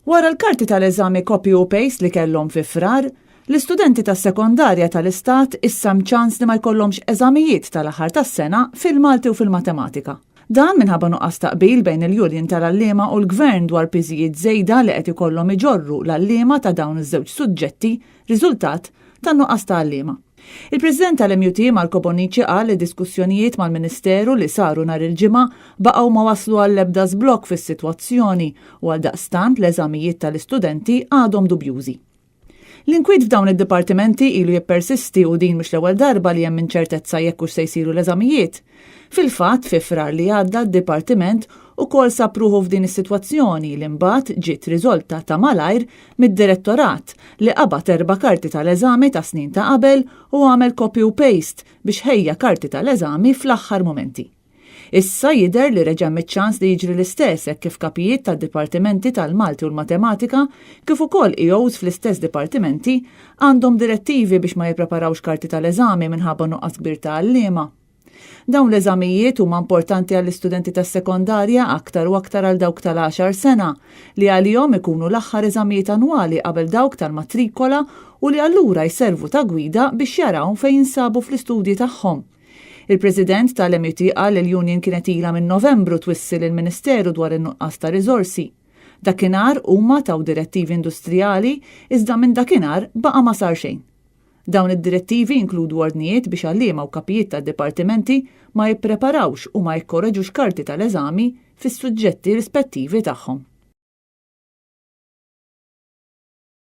Wara l-karti tal-eżami copy u paste li kellhom fi Frar, l-istudenti tas-sekondarja tal-Istat issa hemm ċans li ma jkollhomx eżamijiet tal-aħħar tas-sena fil-Malti u fil-Matematika. Dan minħabba nuqqas ta' qbil bejn il-Union tal-Għalliema u l-Gvern dwar piżijiet żejda li qed ikollhom iġorru l-għalliema ta' dawn iż-żewġ suġġetti riżultat tan-nuqqas ta' għalliema. Il-President tal-MUT Marco Bonnici qal li diskussjonijiet mal-Ministeru li saru nhar il-Ġimgħa baqgħu ma waslu għall-ebda żblokk fis-sitwazzjoni u għaldaqstant l-eżamijiet tal-istudenti għadhom dubjużi. L-inkwiet f'dawn id-dipartimenti ilu jippersisti u din mhux l-ewwel darba li hemm inċertezza jekk hux se jsiru l-eżamijiet. Fil-fatt, fi Frar li għadda d-dipartiment ukoll sab ruħu f'din is-sitwazzjoni li mbagħad ġiet riżolta ta' malajr mid-Direttorat li qabad erba' karti tal-eżami tas-snin ta' qabel u għamel copy u paste biex ħejja karti tal-eżami fl-aħħar mumenti. Issa jidher li reġa' hemm iċ-ċans li jiġri l-istess hekk kif kapijiet tad-dipartimenti tal-Malti u l-Matematika kif ukoll EOs fl-istess dipartimenti għandhom direttivi biex ma jippreparawx karti tal-eżami minħabba nuqqas kbir ta' għalliema. Dawn l-eżamijiet huma importanti għall-istudenti tas-sekondarja aktar u aktar għal dawk tal-għaxar sena, li għalihom ikunu l-aħħar eżamijiet annwali qabel dawk tal-matrikola u li allura jservu ta' gwida biex jaraw fejn jinsabu fl-istudji tagħhom. Il-President tal-MUT qal li l-union kienet ilha minn Novembru twissi lill-Ministeru dwar in-nuqqas ta' riżorsi. Dakinhar huma taw direttivi industrijali iżda minn dakinhar baqa' ma sar xejn. Dawn id-direttivi jinkludu ordnijiet biex għalliema u kapijiet tad-dipartimenti ma jippreparawx u ma jikkoreġux karti tal-eżami fis-suġġetti rispettivi tagħhom.